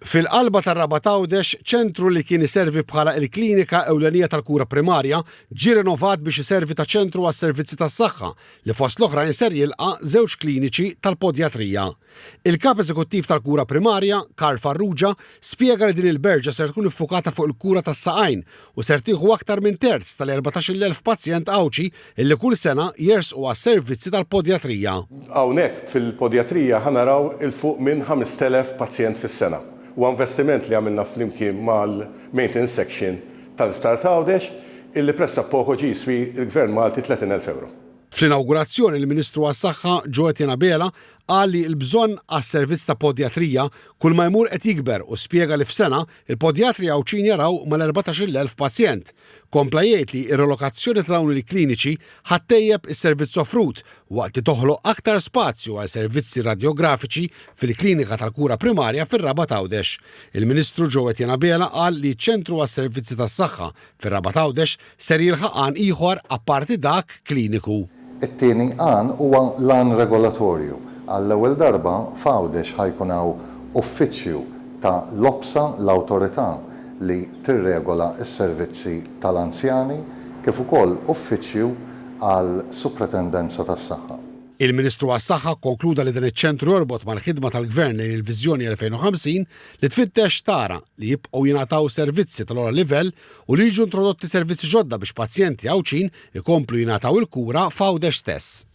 Fil-qalba tar-Rabat Għawdex, ċentru li kien iservi bħala il-klinika ewlenija tal-kura primarja ġie rinovat biex iservi ta' ċentru għas-servizzi tas-saħħa li fost l-oħrajn ser jilqa' żewġ kliniċi tal-podjatrija. Il-Kap Eżekuttiv tal-Kura Primarja, Karl Farrugia, spjega li din il-berġa ser tkun iffukata fuq il-kura tas-saqajn u ser tieħu aktar minn terz tal-14,000 pazjent Għawdxi illi kull sena jersqu għas-servizzi tal-podjatrija. Hawnhekk fil-podjatrija ħa naraw 'il fuq minn 5,000 pazjent fis-sena. Huwa investiment li għamilna flimkien mal-Maintenance Section tal-Isptar t'Għawdex illi pressappoco ġie jiswi l-Gvern Malti 30,000 ewro. Fl-inawgurazzjoni l-Ministru għas-Saħħa Jo Etienne Abela qal li l-bżonn għas-servizz ta' podjatrija kull ma jmur qed jikber u spjega li f'sena il-podjatri Għawdxin jaraw mal-14,000 pazjent. Kompla jgħid li r-relokazzjoni ta' dawn il-kliniċi ħa ttejjeb is-servizz offrut waqt li toħloq aktar spazju għal servizzi radjografiċi fil-klinika tal-kura primarja fir-Rabat Għawdex. Il-Ministru Jo Etienne Abela qal li ċ-ċentru għas-servizzi tas-saħħa fir-Rabat Għawdex ser jilħaq għan ieħor apparti dak kliniku. It-tieni għan huwa l-għan regolatorju. Għall-ewwel darba f'Għawdex ħa jkun hawn uffiċċju ta' l-OPSA, l-awtorità li tirregola s-servizzi tal-anzjani, kif ukoll uffiċċju għal Supretendenza tas-Saħħa. Il-Ministru għas-Saħħa kkonkluda li dan iċ-ċentru jorbot mal-ħidma tal-Gvern lejn il-Viżjoni 2050 li tfittex tara li jibqgħu jingħataw servizzi tal-ogħla livell u li jiġu introdotti servizzi ġodda biex pazjenti Għawdxin ikomplu jingħataw il-kura f'Għawdex stess.